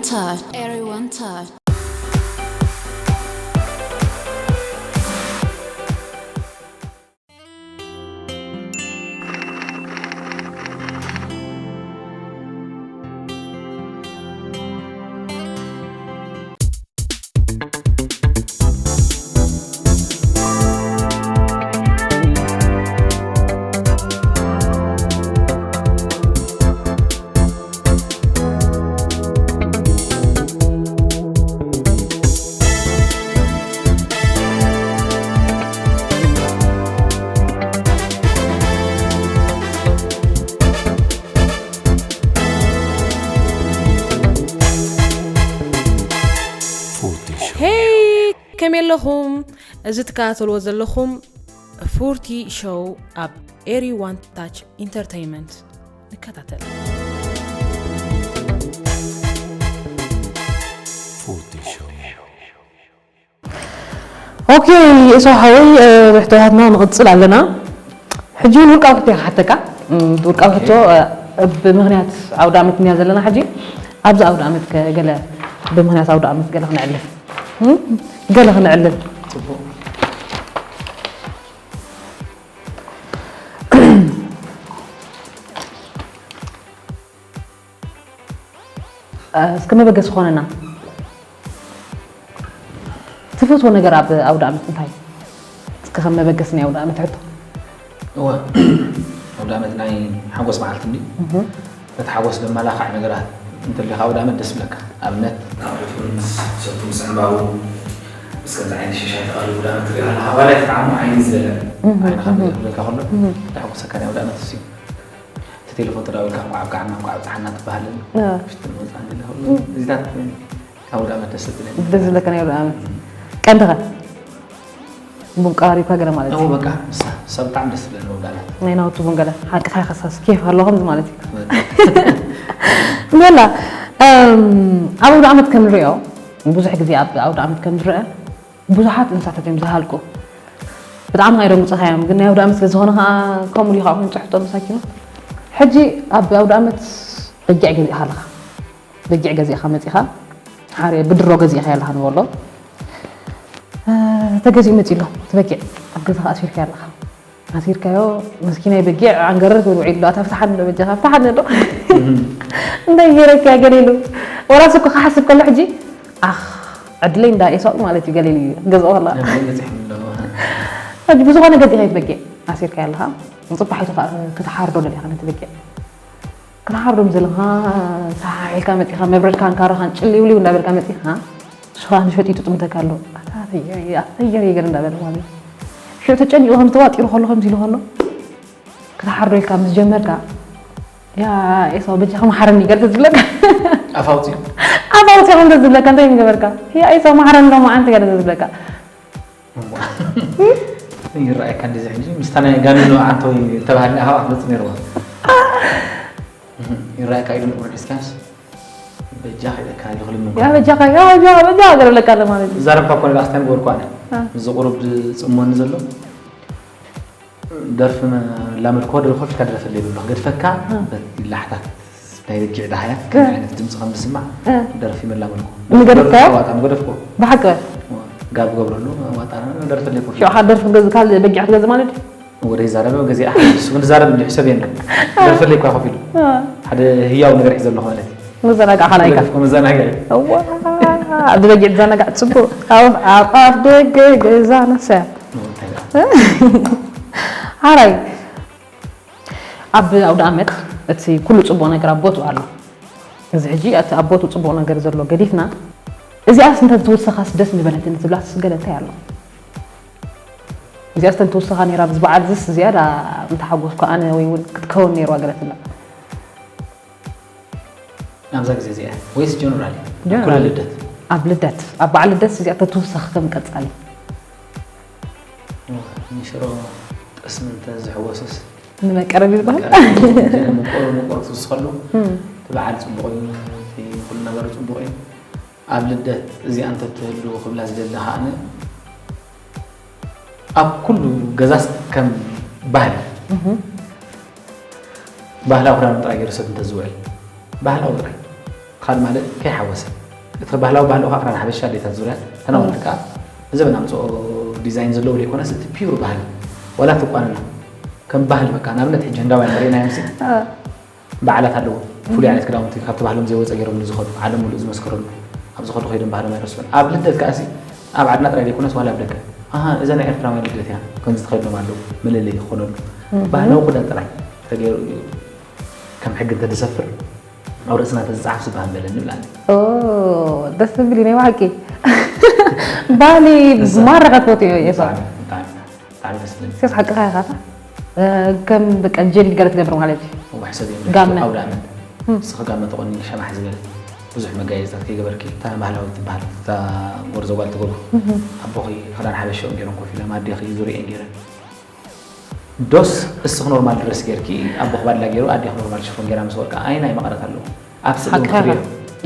Touch, everyone touch. ሄይ፣ ከመይ ኣለኹም? እዚ ትከታተልዎ ዘለኹም ፉርቲ ሾው ኣብ ኤሪ ዋን ታች ኢንተርተይንመንት። ንከታተል። ኦኬ፣ ኤሳው ሓወይ፣ ሕቶታትና ንቕጽል ኣለና። ሕጂ እውን ውልቃዊ ሕቶ ክሓተካ። ውልቃዊ ሕቶ፣ ብምኽንያት ኣውደ ኣመት እንያ ዘለና ሕጂ። ኣብዚ ኣውደ ኣመት ገለ፣ ብምኽንያት ኣውደ ኣመት ገለ ክነዕልል፣ ገለ ክነዕልል። እስከ መበገሲ ኾነና፣ ትፈትዎ ነገር ኣብ ኣውደ ኣመት እንታይ? እስከ ከም መበገሲ ናይ ኣውደ ኣመት ሕቶ። እወ፣ ኣውደ ኣመት ናይ ሓጎስ መዓልቲ እንዲ። ነቲ ሓጎስ ዘመላኽዕ ነገራት እንተሊኻ ኣውደ ኣመት ደስ ብለካ። ኣብነት ኣቑሑት ምስ ሰቱ ምስ ዕምባቡ ምስ ከምዚ ዓይነት ሽሻይ ተቐሪቡ ኣውደ ኣመት ትሪኢ ኣለኻ። ዋላ ይጥዓሞ ዓይኒ ዝደለ ዓይንኻ ዝብለካ ከሎ ዘሕጉሰካ ናይ ኣውደ ኣመት እሱ እዩ። እቲ ቴሌፎን ተዳዊልካ እንኳዕ ኣብቅዓና እንኳዕ ኣብፅሓና ትበሃልን ሽትን መፅኣን ዝለ ከሎ እዚታት ካብ ኣውደ ኣመት ደስ ዝብለኒ። ደስ ዝብለካ ናይ ኣውደ ኣመት ቀንድኸ ቡን ቀራሪብካ ገለ ማለት እዩ። በቃ ንሳ ንሳ ብጣዕሚ ደስ ዝብለኒ ኣውደ ኣመት። ናይ ናውቲ ቡን ገለ ሓቅኻ ከሳስ ኬፍ ኣሎ ከምዚ ማለት እዩ። ገላ ኣብ ኣውደ ኣመት ከም ንሪኦ ብዙሕ ግዜ ኣብ ኣውደ ኣመት ከም ዝረአ ብዙሓት እንስሳታት እዮም ዝሃልቁ። ብጣዕሚ ከይደንጉፀኻ እዮም ግን ናይ ኣውደ ኣመት ስለዝኾነ ከዓ ከምኡ ኢሉ ከዓ ኮይኑ ፅሕፍቶ መሳኪኖ። ሕጂ ኣብ ኣውደ ኣመት በጊዕ ገዚእኻ ኣለኻ። በጊዕ ገዚእኻ መፂኻ ሓርየ ብድሮ ገዚእኻ ኣለኻ ንበሎ። ተገዚኡ መፂ ኣሎ እቲ በጊዕ ኣብ ገዛኻ ኣስፊርካ ኣለኻ። ኣሲርካዮ መስኪናይ በጊዕ ዓንገረር ክብል ውዒሉ ኣሎ ኣታ ፍትሓኒ ዶ በጃኻ ፍትሓኒ ዶ እንታይ ገይረኪያ ገለ ኢሉ ወላ ስኩ ክሓስብ ከሎ ሕጂ ኣኽ ዕድለይ እንዳ ኤሳው ማለት እዩ ገለ ኢሉ እዩ ክገዝኦ ከላ ሕጂ ብዝኾነ ገዚእካ ይትበጊዕ ኣሲርካዮ ኣለኻ ንፅባሒቱ ክትሓርዶ ደሊኻ ነቲ በጊዕ ክትሓርዶ ምስ ዘለኻ ሰሓሕ ኢልካ መፂኻ መብረድካን ካራኻን ጭልውሊው እንዳበልካ መፂኻ ሽኻ ንሸጢ ትጥምተካ ኣሎ ኣታተዮ ገለ እንዳበለ ማለት እዩ ሽዑ ተጨኒቑ ከም ተዋጢሩ ከሎ ከምዚ ኢሉ ከሎ ክትሓርዶ ኢልካ ምስ ጀመርካ ያ ኤሳው በጃኻ መሓረኒ ገለ ዝብለካ ኣፋውፂ ኣፋውፂ ከም ዝብለካ እንታይ ምገበርካ ያ ኤሳው መሓረኒ ሎማ ዓንቲ ገለ ዝብለካ ይረኣየካ እንደዚ ሕጂ ምስታ ናይ ጋኒኖ ዓንቶ ተባሃልና ኢኻ ክትመፅእ ነይርዋ ይረኣየካ ኢሉ ንቁርድ ሒዝካስ በጃ ከይደካ ኢሉ ክልምንካ ያ በጃኻ ያ በጃኻ በጃኻ ገለ ብለካ ኣሎ ማለት እዩ ዛረብካ ኮነ ዳኣ ስታይ ገበርኩ ኣነ እዚ ቁሩብ ዝፅሞኒ ዘሎ ደርፊ ላመድኮ ደርፎ ፊትካ ደረፈለይ ብሎ ገድፈካ ላሕታት ናይ በጊዕ ዳህያ ከም ዓይነት ድምፂ ከም ዝስማዕ ደርፊ መላመድኮ ንገደፍካዮ? ዋጣ ንገደፍኮ ብሓቂ ጋብ ገብረሉ ዋጣ ደርፈለይ ኮ ሽዑ ሓደ ደርፊ ገዝ ካልእ በጊዕ ትገዝ ማለት እዩ ወደ ይዛረበ ገዚኣ እሱ ግን ዛረብ እንዲሕ ሰብ የለ ደርፈለይ ኳ ከፊሉ ሓደ ህያው ነገር ሒዘ ኣለኹ ማለት እዩ መዘናጋዕ ካላይካ ገደፍኮ መዘናግዒ እዋ ብበጊዕ ትዘናጋዕ ፅቡቅ ኣብ ኣፍ ደገ ገዛ ነሰ ሓራይ ኣብ ኣውደ ኣመት እቲ ኩሉ ፅቡቕ ነገር ኣብ ቦትኡ ኣሎ። እዚ ሕጂ እቲ ኣብ ቦትኡ ፅቡቕ ነገር ዘሎ ገዲፍና እዚኣስ እንተ ትውሰኻስ ደስ ምበለትኒ ትብላስ ገለ እንታይ ኣሎ? እዚኣስ እንተ ትውሰኻ ነይራ ኣብዚ በዓል እዚስ ዝያዳ ምተሓጎስኩ ኣነ ወይ እውን ክትከውን ነይርዋ ገለ ትብላ። ናብዛ ግዜ እዚኣ ወይስ ጀነራል ኩሉ ልደት ኣብ ልደት ኣብ በዓል ልደት እዚኣ ተትውሰኽ ከም ቀጻሊ ንሽሮ ጠስሚ እንተ ዝሕወስስ ንመቀረቢ ዝበሃል ምቆር ምቆር ትውስኸሉ እቲ በዓል ፅቡቕ እዩ እቲ ኩሉ ነገሩ ፅቡቕ እዩ ኣብ ልደት እዚኣ እንተ ትህሉ ክብላ ዝደሊ ከኣነ ኣብ ኩሉ ገዛስ ከም ባህሊ ባህላዊ ክዳኑ ጥራይ ገይሩ ሰብ እንተዝውዕል ባህላዊ ጥራይ ካል ማለት ከይሓወሰ እቲ ባህላዊ ባህሊ ኦኻ ክራን ሓበሻ ኣዴታት ዙርያ ተናወልቲ ከዓ ዘበን ኣምፅኦ ዲዛይን ዘለዎ ዘይኮነስ እቲ ፒውር ባህሊ ዋላ ትቋንና ከም ባህል በቃ ንኣብነት ሕጂ ህንዳውያን ርኢና ዮምሲ በዓላት ኣለዎ ፍሉይ ዓይነት ክዳውንቲ ካብቲ ባህሎም ዘይወፀ ገይሮም ዝኸዱ ዓለም ሙሉእ ዝመስከረሉ ኣብ ዝኸዱ ከይዶም ባህሎም ኣይረስዑን ኣብ ልደት ከኣሲ ኣብ ዓድና ጥራይ ዘይኮነስ ዋላ ኣብ ደገ ኣሃ እዛ ናይ ኤርትራውያን ልደት እያ ከምዚ ተኸይዶም ኣለዉ መለለይ ክኾነሉ ባህላዊ ክዳን ጥራይ ተገይሩ እዩ ከም ሕጊ እንተዝሰፍር ኣብ ርእስና ተዝፀሓፍ ዝበሃል በለኒ ብላኒ ደስ ዝብል እዩ ናይ ባሓቂ ባህሊ ማረኸት ፎቶ እዩ የሰ ብጣዕሚ ደስ ዝብል ስስ ሓቅኻ ኢኻ ከም በቃ ጀሊ ገለ ትገብር ማለት እዩ እዋሕ ሰብ እዮም ጋመ። ኣውደ ዓመት ንስኺ ጋመ ተቆኒ ሸማሕ ዝበለ ብዙሕ መጋየፅታት ከይገበርኪ እታ ባህላዊ ትበሃል እታ ጎርዞ ጓል ትገብሩ ኣቦኺ ክዳን ሓበሻኦም ገይሮም ኮፍ ኢሎም ኣዴኺ ዙርየን ገይረን ዶስ እስኺ ኖርማል ድረስ ጌርኪ ኣቦኺ ባድላ ገይሩ ኣዴኺ ኖርማል ሽፎን ገይራ ምስ ወርቃ ኣየናይ መቐረት ኣለዎ ኣብ ስእሊ እውን ሓቅኻ ኢኻ ክትሪኦ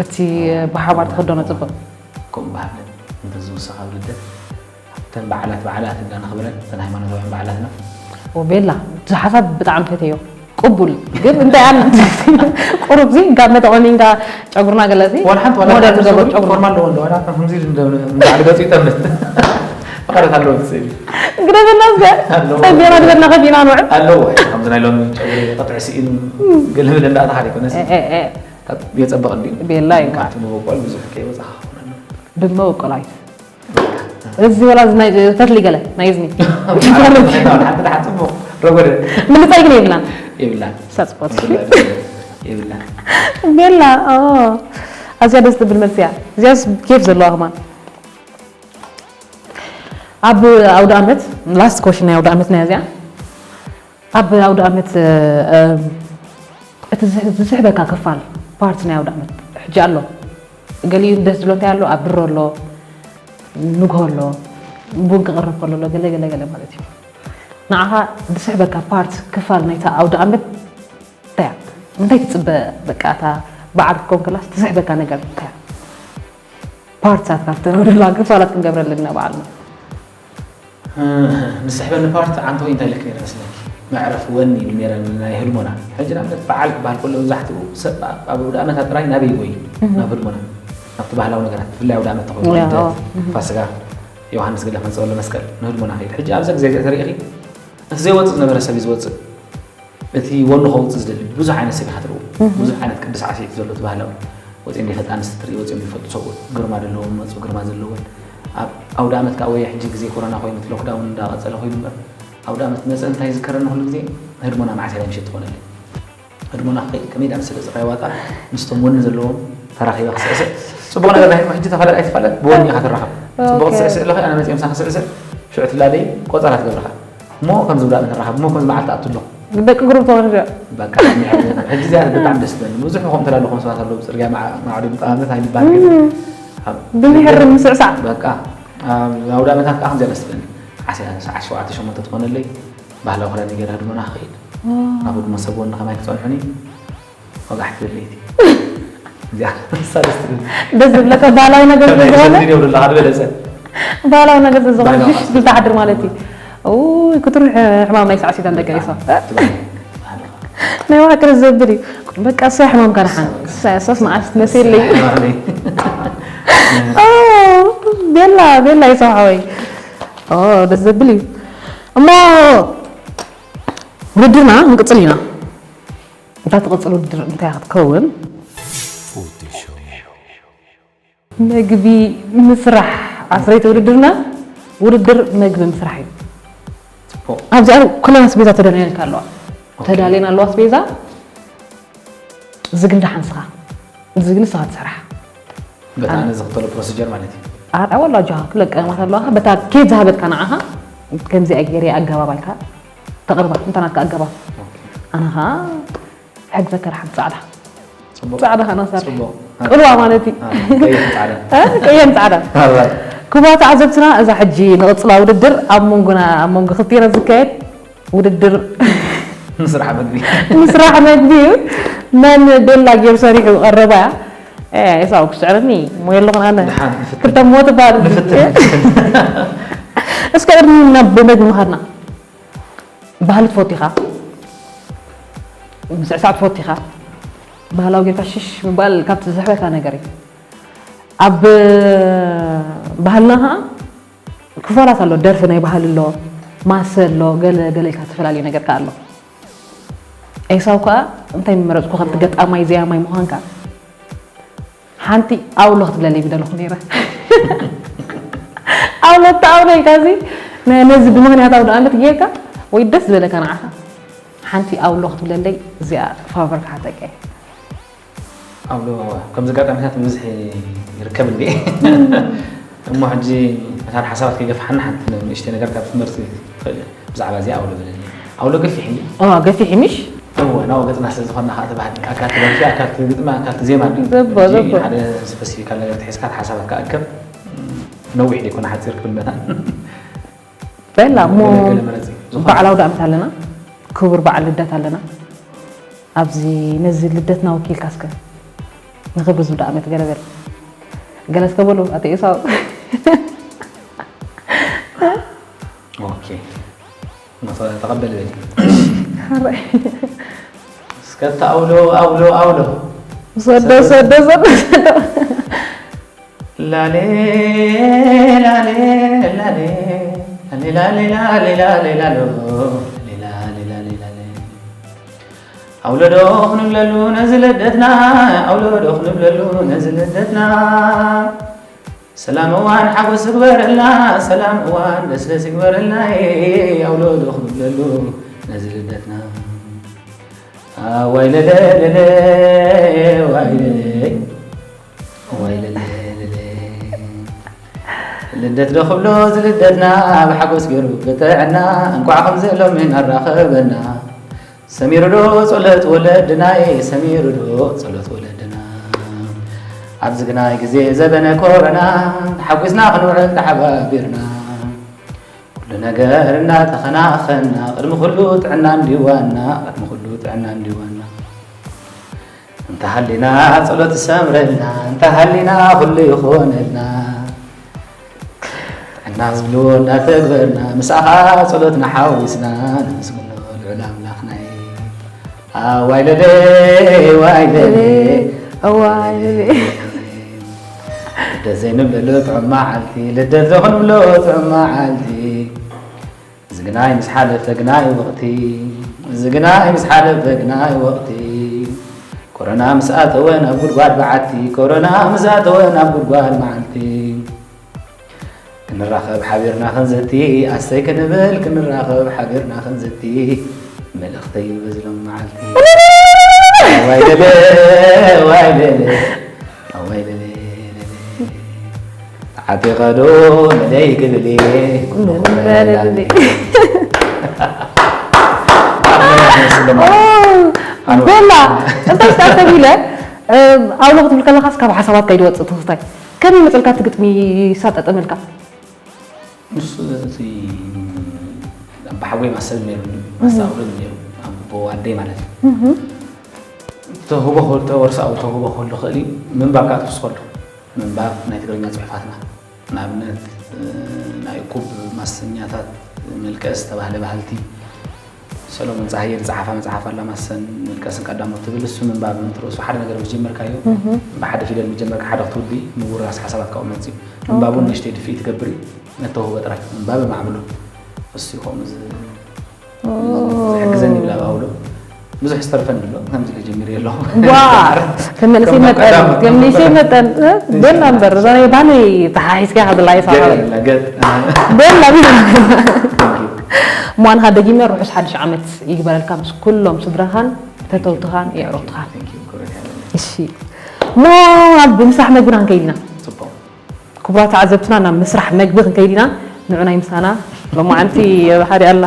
እቲ ብሓባር ትኽደኖ ፅቡቕ ከምኡ ባህለን እንተዝውሰኽ ኣብ ልደት እተን በዓላት በዓላት እንዳነኽብረን እተን ሃይማኖታውያን በዓላትና ወቤላ እዚ ሓሳብ ብጣዕሚ ፈተዮ ቅቡል ግን እንታይ ኣን ቁሩብ ዚ ጋመ ተቆኒንካ ጨጉርና ገለፂ ዋላ ሓንቲ ዋላ ሞደል ሓንቲ ዝገበር ጨጉሪ ጨጉሪ ፎርማል ኣለዎ እንደ ዋላ ከምዚ ንባዕሊ ገፁ ይጠምት መቐረት ኣለዎ ትስእሊ ግደፈና እስከ ኣለዎ። ፀቢቕና ዝበልና ከፊና ንውዕል ኣለዎ ከምዚ ናይ ሎሚ ጨጉሪ ቅጥዒ ስኢኑ ገለመለ እንዳእተኻ ዘይኮነስ የፀበቕ እንዲዩ ቤላ እዩ ካብቲ መበቆል ብዙሕ ከይወፃኻ ክኾነሉ ብመበቆላይት እዚ ወላ እዚ ናይ ፈትሊ ገለ ናይ እዝኒ ሓንቲ ደሓን ፅቡቕ ረጎደ ምልፃይ ግን የብላን የብላን ሳፅቆት የብላን ቤላ ኦ፣ ኣዝያ ደስ ትብል መልሲ እያ እዚያስ ኬፍ ዘለዋ ከማን ኣብ ኣውደ ኣመት last question ናይ ኣውደ ኣመት ናይ እዚኣ ኣብ ኣውደ ኣመት እ፣ እ፣ እቲ ዝህ- ዝስሕበካ ክፋል ፓርት ናይ ኣውደ ኣመት ሕጂ ኣሎ ገሊኡ ደስ ዝብሎ እንታይ ኣሎ ኣብ ድሮ ኣሎ ንግሆ ኣሎ ቡን ክቕረብ ከሎ ኣሎ ገለ ገለ ገለ ማለት እዩ ንዓኻ ዝስሕበካ ፓርት ክፋል ናይታ ኣውደ ኣመት እንታይ እያ እንታይ ትፅበ በቃ እታ በዓል ክትከውን ከላስ ትስሕበካ ነገር እንታይ እያ ፓርት ሳትካ ክትነግረላ ክፋላት ክንገብረልና በዓልና ዝስሕበኒ ፓርት ዓንተወይ እንታይ ኢለክ ነይረ መስለኪ መዕረፍ ወኒ ኢሉ ነይረ ናይ ህልሞና ሕጂ ንኣብነት በዓል ክበሃል ከሎ መብዛሕትኡ ሰብ ኣብ ውድኣመታ ጥራይ ናበይ ይጎይ ናብ ህልሞና ናብቲ ባህላዊ ነገራት ብፍላይ ውድኣመት ተኮይኑ ያ፣ ልደት ኦ፣ እህ። ፋስጋ ዮሃንስ ገለ ከንፀወሎ መስቀል ንህልሞና ከይድ ሕጂ ኣብዛ ግዜ እዚ ተሪእኺ እቲ ዘይወፅእ ዝነበረ ሰብ እዩ ዝወፅእ እቲ ወኑ ከውፅእ ዝደሊ ብዙሕ ዓይነት ሰብ ኢኻ ትርኡ ብዙሕ ዓይነት ቅዱስ ዓሴት ዘሎ እቲ ባህላዊ ወፂኦም ዘይፈልጡ ኣንስቲ ትርኢ ወፂኦም ዘይፈልጡ ሰብኡት ግርማ ዘለዎም መፁ ግርማ ዘለወን ኣብ ኣውደ ዓመት ከዓ ወይ ሕጂ ግዜ ኮሮና ኮይኑ እቲ ሎክዳውን እንዳቐፀለ ኮይኑ እምበር ኣውደ ዓመት መፀ እንታይ ዝከረኒ ኩሉ ግዜ ህድሞና ማዕሰ ናይ ምሸት ትኾነለይ ህድሞና ከይድ ከመይ ዳ መሰለ ዝካይ ዋጣ ምስቶም ወኒ ዘለዎም ተራኺባ ክስዕስዕ ፅቡቕ ነገር ናይ ህድሞ ሕጂ ተፋለጥ ኣይትፋለጥ ብወኒ ኢኻ ትራኸብ ፅቡቕ ትስዕስዕ ኣለኺ ኣነ መፅኦም ሳ ክስዕስዕ ሽዑ ትላለይ ቆፀራ ትገብርኻ እሞ ከምዚ ብላ ንራኸብ እሞ ከምዚ መዓልቲ ኣቱ ኣለኹ ደቂ ግሩፕ ተወርደ በቃ ሕጂ እዚኣ ብጣዕሚ ደስ ትበል ብዙሕ ምኾም ተላለኹም ሰባት ኣለዉ ፅርግያ ማዕዱ ምጣመት ኣይባል ግን ብምሕር ምስዕሳዕ በቃ ኣብ ኣውዳመታት ከዓ ከምዚኣ ደስ ትበል ዓስያ ሰዓት ሸውዓተ ሸሞንተ ትኾነለይ ባህላዊ ክዳን ገይረ ህድሞና ክኸይድ ኣብ ህድሞ ሰብ ወኒ ከማይ ክፀንሑኒ ወጋሕቲ ለይቲ እዚኣ ንሳ ደስ ትብል ደስ ዝብለካ ባህላዊ ነገር ስለዝኾነ ይብሉላ ሓደ በለፀ ባህላዊ ነገር ስለዝኾነ ባህላዊ ሽሽ ትብል ትሓድር ማለት እዩ ውይ ክትሩ ሕማም ናይ ሳዕሲታን ደቂ ኣንስትዮ ናይ ዋሕቅር ዘብል እዩ በቃ እሳ ሕማም ካድሓን እሳስ መዓስ ትመስለይ ቤላ ቤላ ይሰው ሓወይ ደስ ዘብል እዩ እሞ ውድድርና ንቅፅል ኢና እታ ትቕፅል ውድድር እንታይ ክትከውን መግቢ ምስራሕ ኣስረይቲ ውድድርና ውድድር መግቢ ምስራሕ እዩ ኣብዚኣ ኩለን ኣስቤዛ ተዳልየልካ ኣለዋ ተዳልየን ኣለዋ ኣስቤዛ ዝግን ደሓንስኻ ዝግን ንስኻ ትሰርሓ በታ ኣነ ዝኽተሎ ፕሮሲጀር ማለት እዩ ኣርኣወላ ጃ ክለቀማት ኣለዋ በታ ኬት ዝሃበትካ ንዓኻ ከምዚኣ ገይረ ኣገባባልካ ተቕርባ እንተ ናትካ ኣገባብ ኣነ ኸዓ ሕግዘካ ሓንቲ ፃዕዳ ፃዕዳ ከነሰርሕ ቅልዋ ማለት እዩ ቀየን ፃዕዳ ክቡራት ተዓዘብትና እዛ ሕጂ ንቕፅላ ውድድር ኣብ መንጎና ኣብ መንጎ ክልቲና ዝካየድ ውድድር ምስራሕ መግቢ ምስራሕ መግቢ እዩ መን ቤላ ገይሩ ሰሪሑ ቀረባ እያ ኤሳው ክስዕረኒ ሞ የለኹን ኣነ ክልተ ሞ ትበሃል እስከ ቅድሚ ናብ መግቢ ምኻድና ባህሊ ትፈቱ ኢኻ ምስዕሳዕ ትፈቱ ኢኻ ባህላዊ ጌርካ ሽሽ ምባል ካብቲ ዝሕበካ ነገር እዩ። ኣብ ባህልና ኸዓ ክፋላት ኣሎ። ደርፊ ናይ ባህሊ ኣሎ፣ ማሰ ኣሎ፣ ገለ ገለ ኢልካ ዝተፈላለዩ ነገር ከኣ ኣሎ። ኤሳው ከኣ እንታይ ምመረጽኩ ከምቲ ገጣማይ ዘያማይ ምዃንካ ሓንቲ ኣውሎ ክትብለለይ ምደለኹ ነይረ። ኣውሎ እታ ኣውሎ ኢልካ እዚ ነ- ነዚ ብምኽንያታዊ ንኣብነት ጌርካ ወይ ደስ ዝበለካ ንዓኻ ሓንቲ ኣውሎ ክትብለለይ እዚኣ ፋቨር ክሓተካ እየ። ኣብሎ ከምዚ ኣጋጣሚታት ብብዝሒ ይርከብ እንዲ እሞ ሕጂ መታን ሓሳባት ከይገፋሓና ሓንቲ ንእሽተይ ነገር ካብ ትምህርቲ ትኽእል ብዛዕባ እዚኣ ኣውሎ በለኒ ኣውሎ ገፊሕ እንዲ ኦ ገፊሕ ምሽ እዎ ናው ገጽና ስለ ዝኾንና ከዓ ተባህል ኣካል ትደርፊ ኣካል ትግጥሚ ኣካል ትዜማ እንዲ ዘቦ፣ ዘቦ። ሓደ ስፐሲፊካል ነገር ተሒዝካ ሓሳባት ከኣከብ ነዊሕ ዘይኮነ ሓፂር ክብል መታን በላ እሞ ገለ ገለ መረፂ ዝኾነ በዓል ኣውደ ዓመት ኣለና፣ ክቡር በዓል ልደት ኣለና። ኣብዚ ነዚ ልደትና ወኪልካ እስከ ንኽብሪ ዝውደ ዓመት ገለ በል ገለ እስከ በሉ ኣቶ ኤሳው። ኦኬ መቶ ተቐበል በል ሓራይ እስከ ተኣውሎ ኣውሎ ኣውሎ ሰዶ ሰዶ ሰዶ ሰዶ ላሌ ላሌ ላሌ ላሌ ላሌ ላሌ ላሌ ላሎ ላሌ ላሌ ላሌ ላሌ ኣውለዶ ክንብለሉ ነዚ ልደትና ኣውለዶ ክንብለሉ ነዚ ልደትና ሰላም እዋን ሓጎስ ይግበረልና ሰላም እዋን ደስደስ ይግበረልና ኣውለዶ ክንብለሉ ነዚ ልደትና ዋይ ለለ ለለ ዋይ ለለ ዋይ ለለ ለለ ልደት ዶ ክብሎ ዝልደትና ብሓጎስ ገይሩ ብጥዕና እንኳዕ ከምዚ ሎሚ ኣራኸበና ሰሚሩ ዶ ጸሎት ወለድናይ ሰሚሩ ዶ ጸሎት ወለድና ኣብዚ ግናይ ግዜ ዘበነ ኮረና ተሓጒስና ክንውዕል ተሓባቢርና ኩሉ ነገር እናተኸናኸና ቅድሚ ኩሉ ጥዕና እንዲዋና ቅድሚ ኩሉ ጥዕና እንዲዋና እንተሃሊና ጸሎት ይሰምረልና እንተሃሊና ኩሉ ይኾነልና ጥዕና ዝብልዎ እናተግበርና ምሳኻ ጸሎትና ሓዊስና ነመስግኖ ልዑል ኣምላኽናይ ኣዋይ ለለ ዋይ ለለ እዋይ ልደት ዘይንብለሉ ጥዑም መዓልቲ ልደት ዘኽንብሎ ጥዑም መዓልቲ ዝግናይ ምስ ሓለፈ ግናይ ወቕቲ ዝግናይ ምስ ሓለፈ ግናይ ወቕቲ ኮሮና ምስ ኣተወ ናብ ጉድጓድ በዓቲ ኮሮና ምስ ኣተወ ናብ ጉድጓድ መዓልቲ ክንራኸብ ሓቢርና ክንዘቲ ኣሰይ ክንብል ክንራኸብ ሓቢርና ክንዘቲ መልእኽተይ በዝሎም መዓልቲ ዋይ ለለ ዋይ ለለ ዋይ ለለ ለለ ተዓጢቐ ዶ መለይ ክብል እየ በለሊ። በላ እንታይ ስታ ተቢለ ኣውሎ ክትብል ከለኻስ ካብ ሓሳባትካ ይድወፅእ ትውስታይ ከመይ መፀልካ እቲ ግጥሚ ይሳጠጠመልካ ንሱ እቲ ኣባሓጎይ ማሰብ ነይሩ ማሳውሎ ነይሩ ኣቦ ኣደይ ማለት እዩ ተህቦ ተወርሳዊ ተህቦ ከሎ ክእል እዩ ምንባብ ከዓ ትውስኸሉ ምንባብ ናይ ትግርኛ ፅሑፋትና ንኣብነት ናይ እኩብ ማሰኛታት መልቀስ ዝተባህለ ባህልቲ ሰሎሞን ጸሃየ ዝጸሓፋ መጽሓፍ ኣላ ማሰን ምልቀስን ቀዳሞት ትብል እሱ ምንባብ ምንትርእሱ ሓደ ነገር ምስ ጀመርካዮ ብሓደ ፊደል ምስ ጀመርካ ሓደ ክትውዲ ምውራስ ሓሳባት ካብኡ መጽእ ምንባቡ ንእሽተይ ድፍኢ ትገብር እዩ ነተውህቦ ጥራይ ምንባብ ማዕብሎ እሱ ይኸው ዝሕግዘኒ ይብል ኣብ ኣውሎ ብዙሕ ዝተርፈን ኣሎ ከምዚ ኢለ ጀሚረ ኣለኹ ዋ ከም መንእሰይ መጠን ከም ንእሰይ መጠን በላ እምበር እዛ ናይ ባኒ ተሓሒዝካ ከብላ ይሰራ በላ ቢላ እሞ ኣንኻ ደጊመ ርሑስ ሓድሽ ዓመት ይግበረልካ ምስ ኩሎም ስድራኻን ፈተውትኻን የዕሩኽትኻን እሺ እሞ ኣብ ምስራሕ መግብና ክንከይድ ኢና ክቡራት ተዓዘብትና ናብ ምስራሕ መግቢ ክንከይድ ኢና ንዑናይ ምሳና ሎማዓንቲ ሓደ ኣላ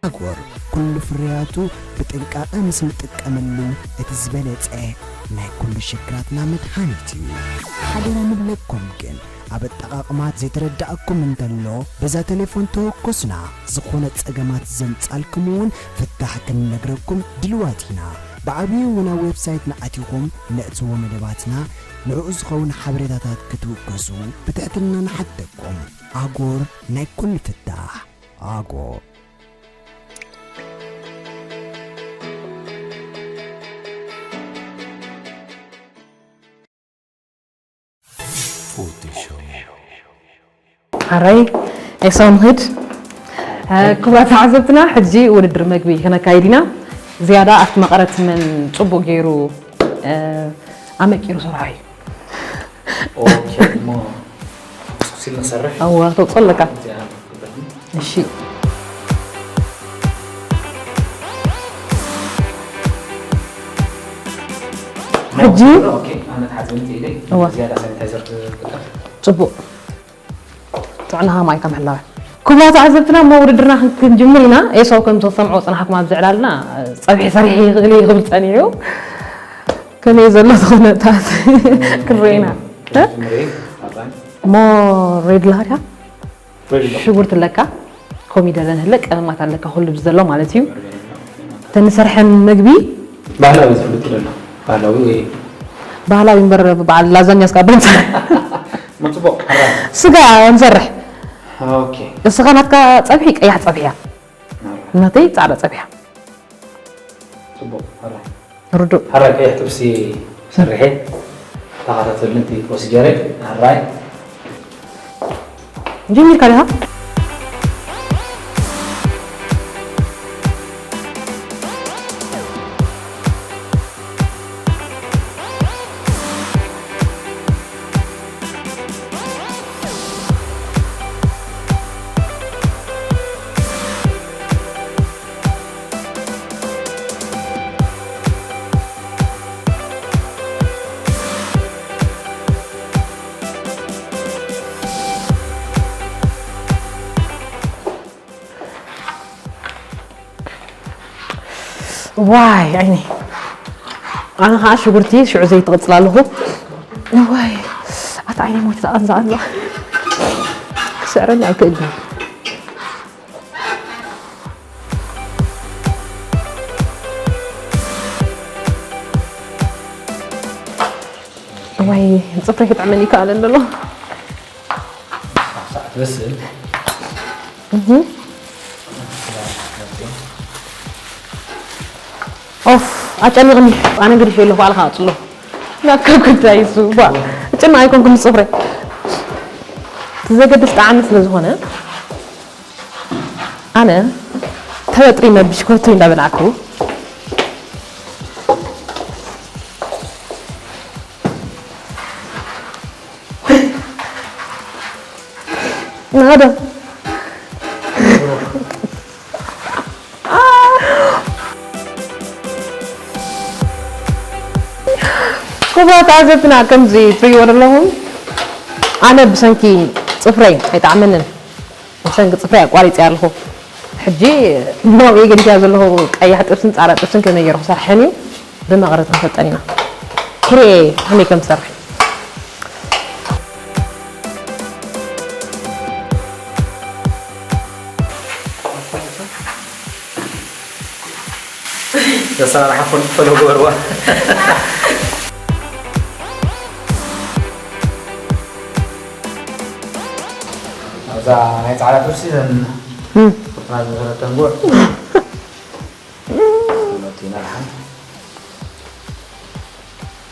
ኣጎር ኩሉ ፍርያቱ ብጥንቃቐ ምስ ንጥቀመሉ እቲ ዝበለጸ ናይ ኩሉ ሽግራትና መድሃኒት እዩ። ሓደራ ንብለኩም ግን ኣብ ኣጠቓቕማ ዘይተረዳእኩም እንተሎ በዛ ቴሌፎን ተወከሱና። ዝኾነ ጸገማት ዘምጻልኩም እውን ፍታሕ ክንነግረኩም ድልዋት ኢና። ብዓብዩ እውን ኣብ ዌብሳይትና ኣቲኹም ነእትዎ መደባትና ንዕኡ ዝኸውን ሓበሬታታት ክትውከሱ ብትሕትና ንሓተኩም። ኣጎር ናይ ኩሉ ፍታሕ። ኣጎ። ፎቶ ሾው። ሓራይ ኤሳው ንኽድ። እ፣ ክቡራት ተዓዘብትና፣ ሕጂ ውድድር መግቢ ክነካይድ ኢና። ዝያዳ ኣብቲ መቐረት መን ጽቡቕ ገይሩ፣ እ፣ ኣመቂሩ ሰርሖ እዩ። ኦኬ፣ እሞ ቁስቁስ ኢልና ንሰርሕ። እወ፣ ተውፅኦ ኣለካ። እዚኣ ክትበልኒ። እሺ። ሕጂ? ኦኬ፣ ኣነ ትሓጽብኒ ኢለይ። እወ። ዝያዳ ሳኒታይዘር ትጥቀም። ጽቡቕ። ጥዕናኻ ማይ ከም ሕላወ። ክቡራት ተዓዘብትና፣ እሞ ውድድርና ክን-፣ ክንጅምር ኢና። ኤሳው ከም ዝተሰምዖ ጽናሕኩም ኣብዚ ዕላልና ጸብሒ ሰሪሐ ይኽእል እየ ክብል ጸኒሑ። ከመይ ዘሎ ዝኾነታት ክንርኢ ኢና። እ? ጀምሪ፣ ኣባይ። እሞ ሬድ ኣለኻ ዲኻ? ሬድ ኣሎ። ሽጉርቲ ኣለካ፣ ኮሚደረ ንህለ፣ ቀመማት ኣለካ፣ ኩሉ ብዘሎ ማለት እዩ። ተንሰርሐን ምግቢ ባህላዊ ዝፍለጥ ዘሎ። ባህላዊ ወይ ባህላዊ እምበር በዓል ላዛኛ እስካ ብንሰርሕ። ሞ ጽቡቕ፣ ሕራይ። ስጋ ንሰርሕ። ኦኬ። እስኻ ናትካ ጸብሒ ቀያሕ ጸብሒ እያ። ሕራይ። ናተይ ጻዕዳ ጸብሒ እያ። ጽቡቕ፣ ሕራይ። ርዱእ። ሕራይ ቀይሕ ጥብሲ ሰርሐ። ተኸታተልንቲ ወስጀረ። ሕራይ። ጀሚርካ ዲኻ? ዋይ ዓይኒ፣ ኣነ ከዓ ሽጉርቲ ሽዑ ዘይትቕፅል ኣለኹ። ዋይ ኣታ ዓይኒ ሞይተ ተቐንዛ ኣሎ። ክስዕረኒ ኣይክእልን። ዋይ ፅፍሪ ክጥዕመኒ ይከኣለን ዘሎ። ሳዕ ትበስል። እህ። ኦፍ ኣጨኒቕኒ። ኣነ ግዲሽ የለኹ፣ ባዕልኻ ኣፅሎ። ናትካ ጉዳይ እሱ። ባ፣ እጨና ኣይኮንኩም ጽፍረ። እቲ ዘገድስ ጣዕሚ ስለ ዝኾነ፣ ኣነ ተበጥሪመ ብሽኮቶይ እንዳበላዕኩ፣ ንኸዶ። ክቡራት ተዓዘብትና፣ ከምዚ ትርእይዎ ዘለኹም፣ ኣነ ብሰንኪ ጽፍረይ ኣይጠዓመንን። ብሰንኪ ጽፍረይ ኣቋሪጸ ኣለኹ። ሕጂ ናብኡ ገዲፈያ ዘለኹ ቀያሕ ጥብስን ጻዕዳ ጥብስን ከመይ ገይረ ክሰርሐን እዩ። ብመቕረት ክንፈልጠን ኢና። ክርኤ ከመይ ከም ዝሰርሕ። ኣሰራርሓ ፎል-፣ ፎሎ ግበርዋ። ኣብዛ ናይ ጻዕዳ ጥብሲ ዘን እም። ፍርፍራ ዝበሰለተን ጉዕ። ወለቲና ደሓን።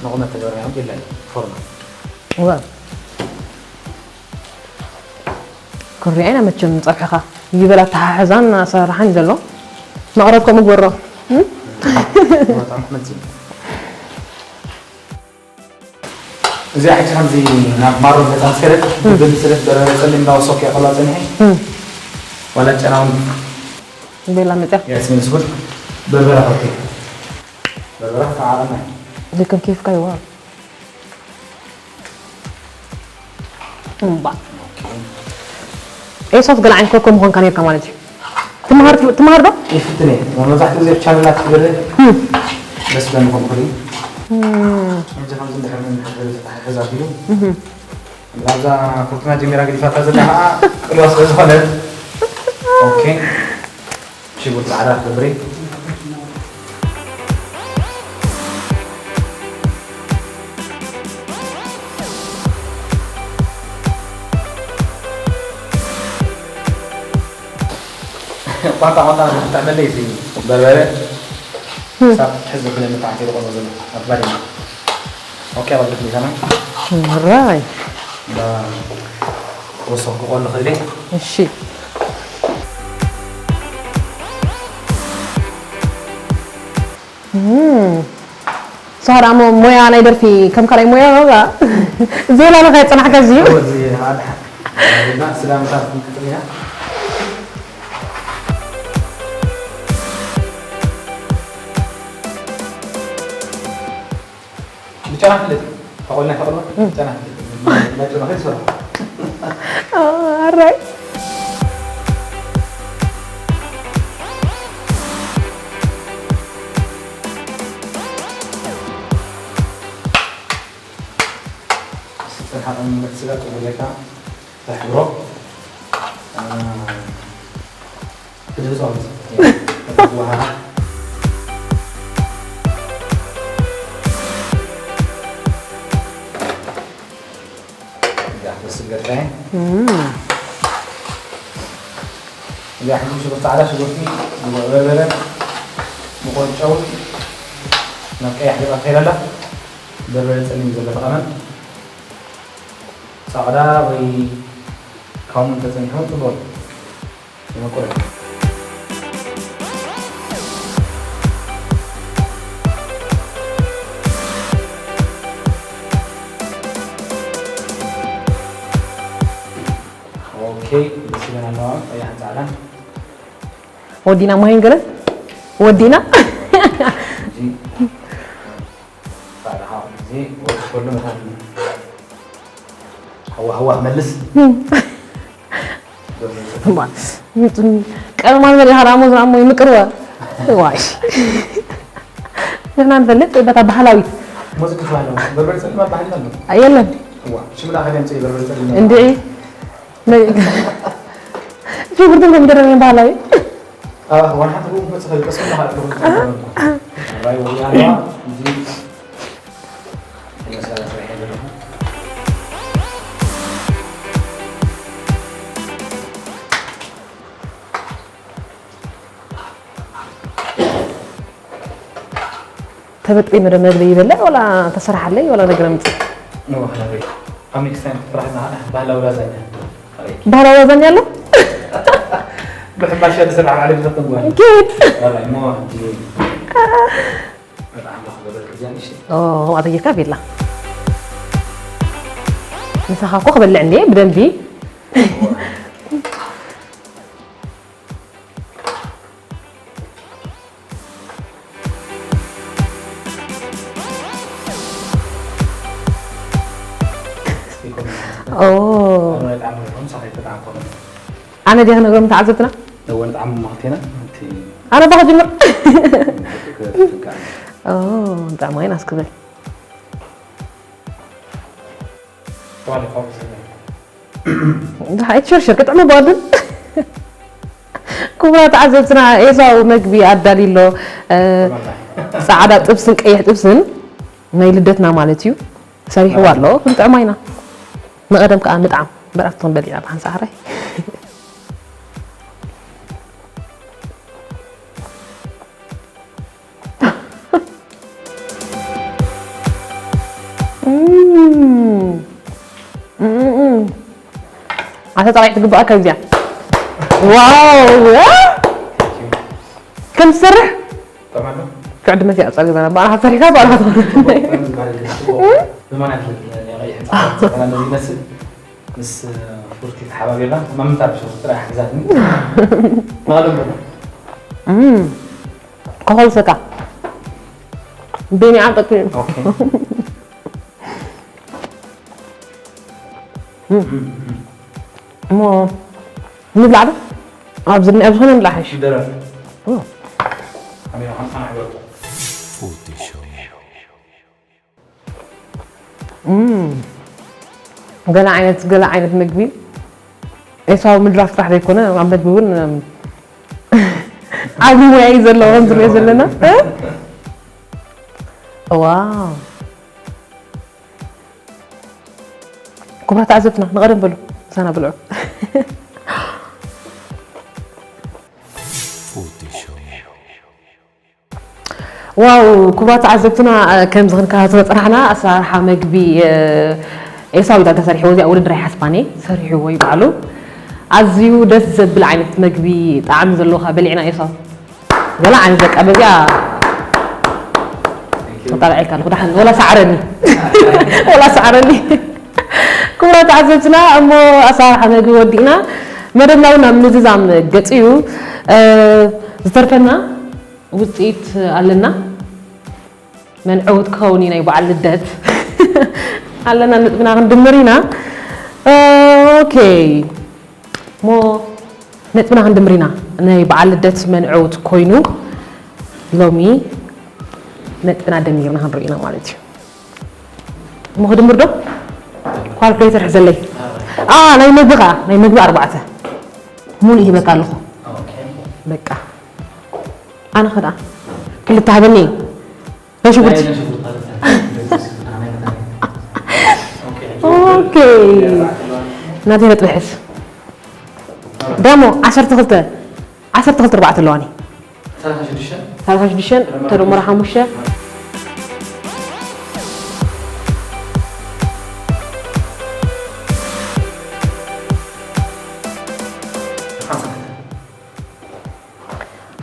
ንቑመት ተገበርና እዮም፣ የለን፣ ፎርኖ። እወ። ክሪኣ ኢና መቸም ጸብሕኻ። ይበል ኣተሓሕዛን ኣሰራርሓን እዩ ዘሎ። መቕረት ከምኡ ግበሮ። እም? እወ፣ ጣዕሚ ክመጽእ እዩ። እዚኣ ሕጂ ከምዚ ናብ ማሮ መጻን ስከረት፣ እም። ብብል ስለት በረረ ጸሊም እንዳወሰኩ እያ ከላ ጸኒሐ። እም። ዋላ ጨና እውን ቤላ መጽያ። የስሚን ስኩል በርበረ ከብቲ። በርበረ ከተዓቐና እዩ። ልክም ኬፍካ ይዋ። እምባ። ኤሶፍ ገለ ዓይነት ኮኮ ምኾንካ ነርካ ማለት እዩ። ትምሃር፣ ትምሃር ዶ? ይፍትን እየ። መብዛሕትኡ ግዜ ቻነላት ክገለ እም። ደስ በኒ ኮንኩሪ። እም። ከምዚ ከምዚ እንድሕር ምን ሕዝ ኣቢሉ። እም። ላዛ ኩርትና ጀሚራ ገዲፋታ ዘላ ከዓ ቅልዋ ስለ ዝኾነት። ኦኬ። ሽጉርቲ ጻዕዳ ክትገብሪ። ቋንጣ ቋንጣ ክትጥዕመለይ እቲ በርበረ ክሳብ ትሕዝ ዘብለኒ ጣዕሚ ይኾኖ ዘሎ። ኣባዲ ኦኬ፣ ኣብ ቤት ሚዛና ራይ ወሰንኩ ቆሎ ኽእሊ እሺ። ሳራ ሞ ሞያ ናይ ደርፊ ከም ካልኣይ ሞያ ባ ዜላ ለኻ ይጽናሕካ እዚዩ። ስላምታ ክንቅጥል ኢና። ብጨና ፍልጥ ተቆልና ተቆልና ጨና ፍልጥ ናጨና ኸይሰራ ኣራይ ስራሓ ስጋ ተጎለካ ተሕብሮ እዚኣ ትመስል ገርካየ እዚኣ ሕጂ ሽጉርቲ ፃዕዳ ሽጉርቲ ጉዕ በርበረ ምቆን ጨውን ናብ ቀያሕ ገፃ ትኸይድ ኣላ በርበረ ፀሊም ዘሎ ተቐመም ፃዕዳ ወይ ካሙን ተፀኒሑ ፅቡቅ ወዲና ማይን ገለ ወዲና ፃዕዳ ሓወ ግዜ ወዲ ከሉ መታን ሃዋ ሃዋ መልስ ቀመማ ንበል ኢኻ ደኣ ሞዝ ኣሞ ይምቅርዋ ዋሽ ንሕና ንፈልጥ በታ ባህላዊት ሞዝ ክትባህል በርበረ ፀሊም ኣብ ባህልና ኣሎ የለን እዋ ሽምዳ ከደ ምፅእ በርበረ ፀሊም እንድዒ ሽጉርትን ኮሚደረን ባህላዊ ኣዋ ሓንቲ ቡን መፅእ ከደ ቀስ ብላ ኣለኹ ራይ ወዲያ ኣለዋ እዚ ተበጥሪ መደ መግቢ ይበልዕ ወላ ተሰራሓለይ ወላ ነገር ምጽእ ኣብ ኔክስት ታይም ትፍራሕ ባህላዊ ላዛኛ ባህላዊ ላዛኛ ኣሎ ብሕማሻ ዝስራሕ ዓለም ዘኽንጓል ጌት ሞ ከምኣ ተጌርካ ቤላ ንስኻ እኮ ክበልዕ እንዴ ብደንቢ ኣነ ዲያ ክነግሮም ተዓዘብትና እወ ንጣዕሚ ማክቴና ኣነ ባክ ጅምር ንጣዕሚ ኣይናስ ክብል ኣይትሸርሸር ክጥዕሙ ባድን ክቡራት ተዓዘብትና ኤሳው መግቢ ኣዳልዩ ኣሎ ፃዕዳ ጥብስን ቀይሕ ጥብስን ናይ ልደትና ማለት እዩ ሰሪሕዋ ኣሎ ክንጥዕማ ኢና ንቐደም ከዓ ምጥዓም በራፍቶም በሊዕና ብሓንሳእ ሕራይ ኣተ ጣቂዕ ትግባኣካ እዚኣ ዋው ከም ትሰርሕ ክዕድመት እያ ፀሪበና ባዕልካ ሰሪሕካ ባዕልካ ትኾነ ምስ ፉርቲ ተሓባቢርና ማምንታ ብሽሩ ጥራይ ሓግዛትኒ ማለም ከኸልሰካ ቤኒ ዓጠቂ እሞ ንብላዕ ዶ ኣብዚ ዝኒኣ ዝኾነ ንብላዕ ሓይሽ ደረፍ እም፣ ገለ ዓይነት ገለ ዓይነት ምግቢ ኤሳዊ ምድራፍ ጥራሕ ዘይኮነ ኣብ ምግቢ እውን እም፣ ዓብዪ ሞያ እዩ ዘለዎ ከም ዝሪኦ ዘለና እ? ዋው ክቡራት ተዓዘብትና ንቐደም በሉ ምሳና ብልዑ ዋው ክቡራት ተዓዘብትና፣ ከምዚ ክንከታተሎ ዝጸናሕና ኣሰራርሓ መግቢ ኤሳው ዳርጋ ሰሪሕዎ፣ እዚኣ ውድድር ኣይሓስባን እየ፣ ሰሪሕዎ እዩ ባዕሉ። ኣዝዩ ደስ ዘብል ዓይነት መግቢ፣ ጣዕሚ ዘለዎ ከኣ በሊዕና ኤሳው። ገለ ዓይነት በቃ በዚኣ ተጣብዐካ ኣለኹ፣ ደሓን ወላ ሰዓረኒ። ወላ ሰዓረኒ። ክቡራት ተዓዘብትና፣ እሞ ኣሰራርሓ መግቢ ወዲእና፣ መደብና እውን ናብ ምዝዛም ገጽ እዩ። ዝተርፈና ውጽኢት ኣለና። መን ዕውት ክኸውን እዩ ናይ በዓል ልደት? ኣለና፣ ነጥብና ክንድምር ኢና። ኦኬ፣ እሞ ነጥብና ክንድምር ኢና። ናይ በዓል ልደት መን ዕውት ኮይኑ ሎሚ ነጥብና ደሚርና ክንርኢ ኢና ማለት እዩ። እሞ ክድምር ዶ? ካልኩሌተር ሕዘለይ። ኣ፣ ናይ መግቢ ኸኣ፣ ናይ መግቢ ኣርባዕተ። ሙሉእ ሂበካ ኣለኹ። በቃ። ኣነ ኸ ደኣ ክልተ ሃበኒ። ናይ ሽጉርቲ። ኦኬ። ናተይ ነጥቢ ሕዝ። ደሞ ዓሰርተ ክልተ፣ ዓሰርተ ክልተ ኣርባዕተ ኣለዋኒ። ሰላሳ ሽዱሽተ። ሰላሳ ሽዱሽተ ተደምሮ ሓሙሽተ።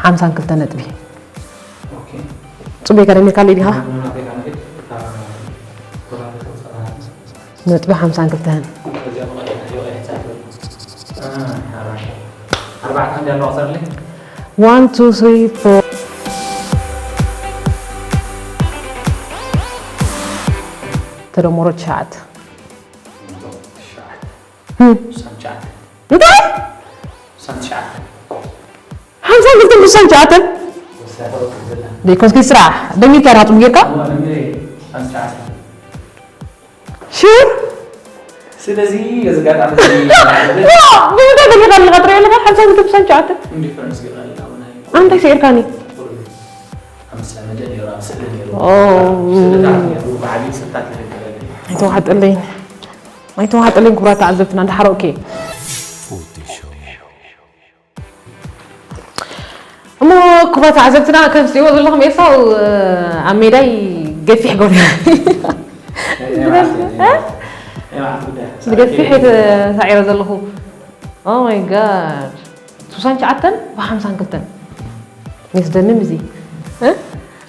ሓምሳን ክልተ ነጥቢ። ኦኬ። ጽቡቅ ገይርካ ደሚርካለይ ዲኻ? ነጥቢ ሓምሳን ክልተን። ኣርባዕተ ክንደይ ኣለዋ? ቁጸርለይ። One, two, three, four። ተደምሮ ትሽዓተ። ትሽዓተ። ህም። ስሳን ትሽዓተ። እንታይ? ስሳን ትሽዓተ። ሓምሳን ክልተን ስሳን ትሽዓተን? ወሳኺ ቁጽሪ ዘላ። ዘይኮንስኪ ስራሕ። ደሚርካ ራጡ ጌርካ? እሞ ኣነ ስሳን ትሽዓተ። ሹር? ስለዚ በዚ ኣጋጣሚ እዚ ዋ! ብምንታይ ደሚርካ ኣለኻ? ትሪኦ ኣለኻ? ሓምሳን ክልተን ስሳን ትሽዓተን? ኢንዲፈረንስ ገይራ ኣለና፣ ኣነ እንታይ ስዒርካኒ? ቁሩብ ኣብ መሰናድኢ ነይሩ፣ ኣብ ስእሊ ነይሩ። ኦ። ስእልታት ነይሩ፣ ብዓቢኡ ስእልታት ይረክበኒ። ኣይተዋሕጠለይን። ኣይተዋሕጠለይን ክቡራት ተዓዘብትና፣ እንዳሓረቕኩ እየ። እሞ ክቡራት ተዓዘብትና፣ ከም ትሪእዎ ዘለኹም ኤሳው፣ እ፣ ኣብ ሜዳይ ገፊሕ ገብሩ። ናይ መዓልቲ፣ እ? ናይ መዓልቲ ጉዳይ። ብገፊሕ እየ ተሳዒረ ዘለኹ። Oh my God። ስሳን ትሽዓተን ብሓምሳን ክልተን። የስደምም እዚ። እ?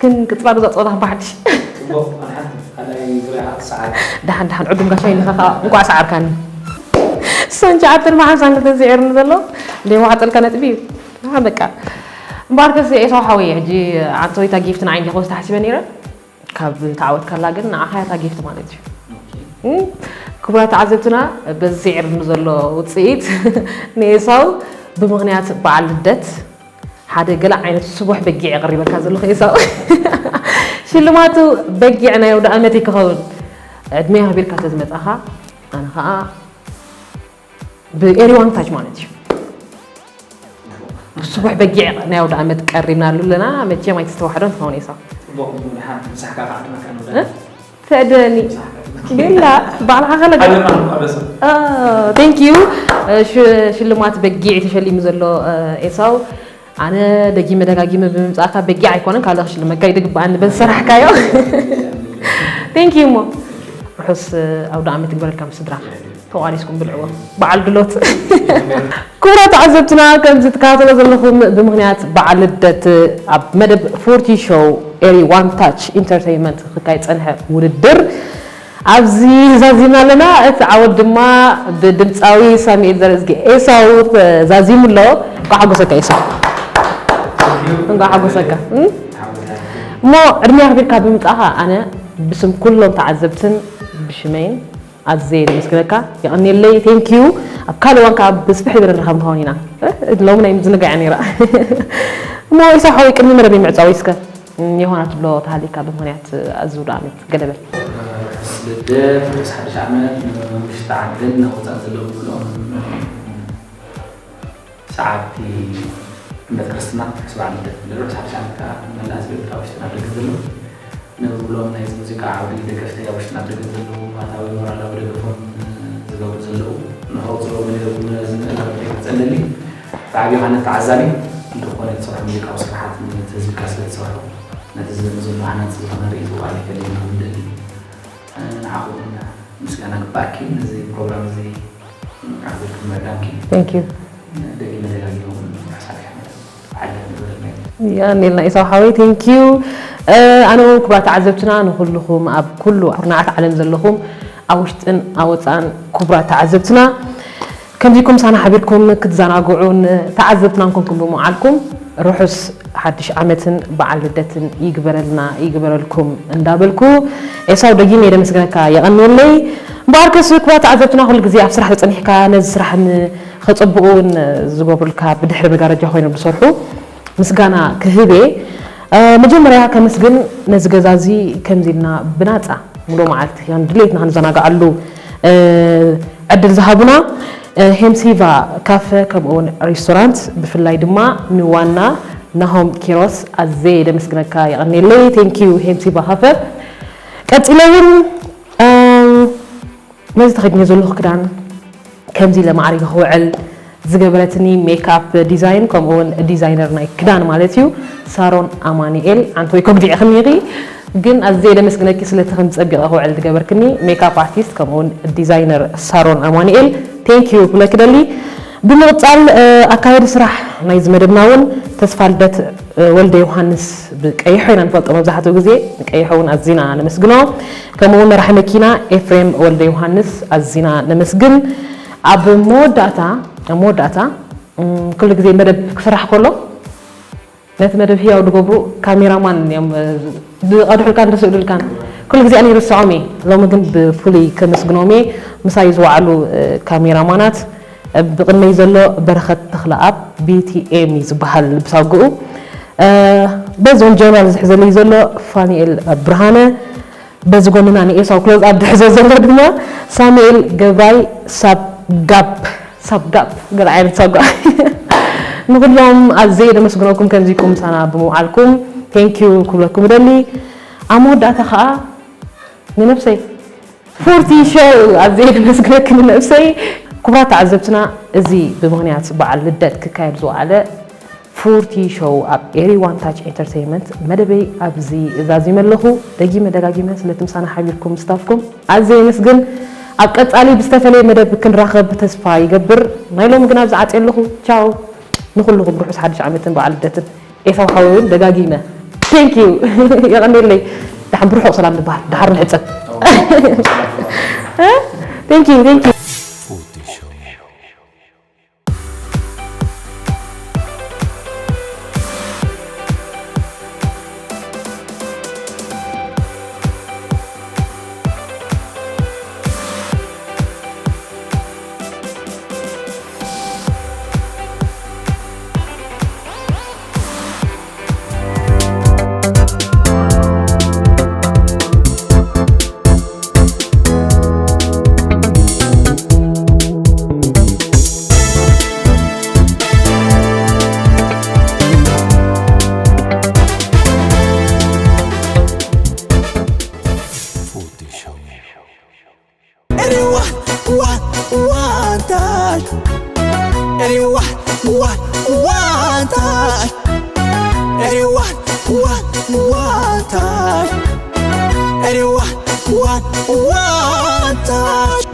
ክንቅጽላ ዶ እዛ ጸወታ ብሓድሽ? ጽቡቕ፣ ኣነ ሓንቲ ካልኣይ ዙርያ ክትሰዓር። ደሓን፣ ደሓን፣ ዕዱም ጋሻ ኢልካ ከኣ እንቋዕ ሰዓርካኒ። ስሳን ትሽዓተን ብሓምሳን ክልተን ስዒሩኒ ዘሎ። ደይወሓጠልካ ነጥቢ እዩ። ደሓን በቃ። እምበኣርከስ ኤሳው ሓወይ፣ ሕጂ ኣንተ ወይ እታ ጊፍት ንዓይ እንዲኻ ክወስዳ ሓሲበ ነይረ። ካብ ተዓወትካላ ግን ንዓኻ እያ እታ ጊፍት ማለት እዩ። ኦኬ። እም፣ ክቡራት ተዓዘብትና፣ በዚ ስዒሩኒ ዘሎ ውጽኢት ንኤሳው ብምኽንያት በዓል ልደት ሓደ ገለ ዓይነት ስቡሕ በጊዕ የቕሪበልካ ዘለኹ ኤሳው። ሽልማቱ በጊዕ ናይ ኣውደ ኣመት ክኸውን ዕድመ ኣኽቢርካ ተዝመጻኻ፣ ኣነ ኸኣ ብኤሪ ዋን ታች ማለት እዩ። ስቡሕ በጊዕ ናይ ኣውደ ኣመት ቀሪብናሉ ኣለና። መቸም ኣይተስተዋሕዶን ትኸውን ኤሳው። ጽቡቕ፣ እሞ ደሓን ምሳሕካ ክዓድመካ ንውዳ። እ? ተደኒ። ምሳሕካ ክዓድመካ። ሌላ፣ ባዕልኻ ከለገ-፣ ዓለምና ንቋደሶ። አ፣ thank you። እ፣ ሽ-፣ ሽልማት በጊዕ ተሸሊሙ ዘሎ፣ እ፣ ኤሳው፣ ኣነ ደጊመ ደጋጊመ ብምምጻእካ በጊዕ ኣይኮነን፣ ካልእ ክሽልመካ እዩ ዝግብኣኒ በዚ ሰራሕካዮ። Thank you እሞ። ርሑስ፣ እ፣ ኣውደ ኣመት ይግበረልካ ምስ ስድራኻ። ተቋዲስኩም ብልዕዎ። በዓል ድሎት። ክቡራት ተዓዘብትና፣ ከምዚ ትከታተሎ ዘለኹም ብምኽንያት በዓል ልደት ኣብ መደብ ፎርቲ ሾው ኤሪ ዋን ታች ኢንተርተይንመንት ክካየድ ዝጸንሐ ውድድር ኣብዚ ዛዚምና ኣለና። እቲ ዓወት ድማ ብድምጻዊ ሳሙኤል ዘርእዝጊ ኤሳው ተዛዚሙ ኣሎ። እንኳዕ ሓጎሰካ ኤሳው። እንኳዕ ሓጎሰካ። እም? እሞ ዕድመ ኣኽቢርካ ብምጻኻ ኣነ ብስም ኩሎም ተዓዘብትን ብሽመይን ኣዝየ የመስግነካ፣ የቐንየለይ፣ thank you። ኣብ ካልእ እዋን ከኣ ብስፍሕ ዝበለ ንራኸብ ንኸውን ኢና። እ፣ ሎሚ ናይ ምዝንጋዕ እያ ነይራ። እሞ ኢሳቕ ሓወይ፣ ቅድሚ መደብ ምዕጻው እስከ፣ እም፣ ዮሃና ትብሎ ተሃልዩካ ብምኽንያት ኣዚ ኣውደ ኣመት ገለ በል። ርሑስ ልደት፣ ርሑስ ሓድሽ ዓመት ንውሽጢ ዓድን ናብ ወጻኢ ዘለዉ ኩሎም ሰዓብቲ እምነት ክርስትና ርሑስ በዓል ልደት ንብል። ርሑስ ሓድሽ ዓመት ከኣ ንመላእ ህዝቢ ኤርትራ ኣብ ውሽጥን ኣብ ደገን ዘለዉ። ንብሎም ናይዚ ሙዚቃ ዓውዲ ደገፍተይ ኣብ ውሽጥን ኣብ ደገን ዘለዉ፣ ንዋታዊ ሞራላዊ ደገፎም ዝገብሩ ዘለዉ፣ ንኸቕጽልዎ መደብ ነዚ ምእላው ከይቀጸለሊ ብዓቢ ዮሃነት ተዓዛቢ ዝኾነ ዝሰርሖ ሙዚቃዊ ስርሓት ነቲ ህዝብካ ስለ ዝሰርሖ ነቲ ዘሎ ዘሎ ሃናፂ ዝኾነ ርእይቶ ባዕለይ ከለና ንደሊ። ንዓኹም ምስጋና ግባኣኪ፣ ነዚ ፕሮግራም እዚ ዓዘብኩም ምዕዳምኪ። Thank you። ደጊመ ደጋጊመ እውን ርሑስ ሓድሽ ዓመት በዓል ንግበረልና። ያኔልና ኢሳው ሓወይ፣ thank you። ኣነ እውን ክቡራት ተዓዘብትና፣ ንኹልኹም ኣብ ኩሉ ኩርናዓት ዓለም ዘለኹም፣ ኣብ ውሽጥን ኣብ ወፃእን ክቡራት ተዓዘብትና፣ ከምዚኩም ሳና ሓቢርኩም ክትዘናግዑን ተዓዘብትና ንኮንኩም ብምውዓልኩም ርሑስ ሓድሽ ዓመትን በዓል ልደትን ይግበረልና ይግበረልኩም እንዳበልኩ፣ ኤሳው ደጊመ የደመስግነካ፣ የቐንየለይ። እምበኣርከስ ክቡራት ተዓዘብትና፣ ኩሉ ግዜ ኣብ ስራሕ ተጸኒሕካ ነዚ ስራሕ ንኸጸብቑ እውን ዝገብሩልካ ብድሕሪ መጋረጃ ኮይኖም ዝሰርሑ ምስጋና ክህብ እየ። መጀመርያ ከመስግን ነዚ ገዛ እዚ ከምዚ ኢልና ብናጻ ሙሉእ መዓልቲ ከም ድሌትና ክንዘናግዓሉ ዕድል ዝሃቡና ሄምሲቫ ካፈ ከምኡ እውን ሬስቶራንት፣ ብፍላይ ድማ ንዋና ናሆም ኪሮስ ኣዝየ የደመስግነካ፣ የቐንየለይ። Thank you ሄምሲቫ ካፈ። ቀጺለ እውን ነዚ ተኸዲነ ዘለኹ ክዳን ከምዚ ኢለ ማዕሪገ ክውዕል ዝገበረትኒ ሜክኣፕ ዲዛይን ከምኡ እውን ዲዛይነር ናይ ክዳን ማለት እዩ ሳሮን ኣማኑኤል፣ ዓንተወይ ከጉዲዕክኒ ኢኺ፣ ግን ኣዝየ ደመስግነኪ ስለቲ ከምዚ ጸቢቐ ክውዕል ዝገበርክኒ ሜክኣፕ ኣርቲስት ከምኡ እውን ዲዛይነር ሳሮን ኣማኑኤል thank you ክብለኪ ደሊ። ብምቕጻል ኣካያዲ ስራሕ ናይዚ መደብና እውን ተስፋልደት ወልደ ዮሃንስ ብቀይሖ ኢና ንፈልጦ መብዛሕትኡ ግዜ፣ ንቀይሖ እውን ኣዚና ነመስግኖ። ከምኡ እውን መራሒ መኪና ኤፍሬም ወልደ ዮሃንስ ኣዚና ነመስግን። ኣብ መወዳእታ ኣብ መወዳእታ ኩሉ ግዜ መደብ ክስራሕ ከሎ ነቲ መደብ ህያው ዝገብሩ ካሜራማን እዮም ዝቐድሑልካን ዝስእሉልካን። ኩሉ ግዜ ኣነ ይርስዖም እየ፣ ሎሚ ግን ብፍሉይ ከመስግኖም እየ። ምሳይ ዝወዓሉ ካሜራማናት ብቕድመይ ዘሎ በረኸት ተኽለኣብ ቢቲኤም እዩ ዝበሃል ብሳጉኡ። በዚ እውን ጀነራል ዝሕዘለይ ዘሎ ፋኒኤል ብርሃነ፣ በዚ ጎንና ንኤሳው ክሎዝ ኣፕ ዝሕዞ ዘሎ ድማ ሳሙኤል ገብራይ ሳብ ጋፕ ሳብ ጋፕ ገለ ዓይነት ሳጓ። ንኹሎም ኣዝየ ደመስግነኩም ከምዚ ኢልኩም ምሳና ብምውዓልኩም thank you ክብለኩም እደሊ። ኣብ መወዳእታ ከዓ ንነብሰይ ፉርቲ ሾው ኣዝየ ደመስግነኪ ንነብሰይ። ክቡራት ተዓዘብትና፣ እዚ ብምኽንያት በዓል ልደት ክካየድ ዝወዓለ ፉርቲ ሾው ኣብ ኤሪ ዋን ታች ኤንተርቴይንመንት መደበይ ኣብዚ ዛዚመ ኣለኹ። ደጊመ ደጋጊመ ስለቲ ምሳና ሓቢርኩም ምስታፍኩም ኣዝየ የመስግን። ኣብ ቀጻሊ ብዝተፈለየ መደብ ክንራኸብ ተስፋ ይገብር። ናይ ሎሚ ግን ኣብዚ ዓጽየ ኣለኹ። ቻው ንኹልኹም፣ ርሑስ ሓድሽ ዓመትን በዓል ልደትን። ኤሳው ሓወይ እውን ደጋጊመ thank you የቐንየለይ። ደሓን ብርሑቕ ሰላም ንበሃል፣ ደሓር ንሕጸብ። Thank you, thank you። Anyone, one, one touch. Anyone, one, one touch. Anyone, one, one touch. Anyone, one, one touch.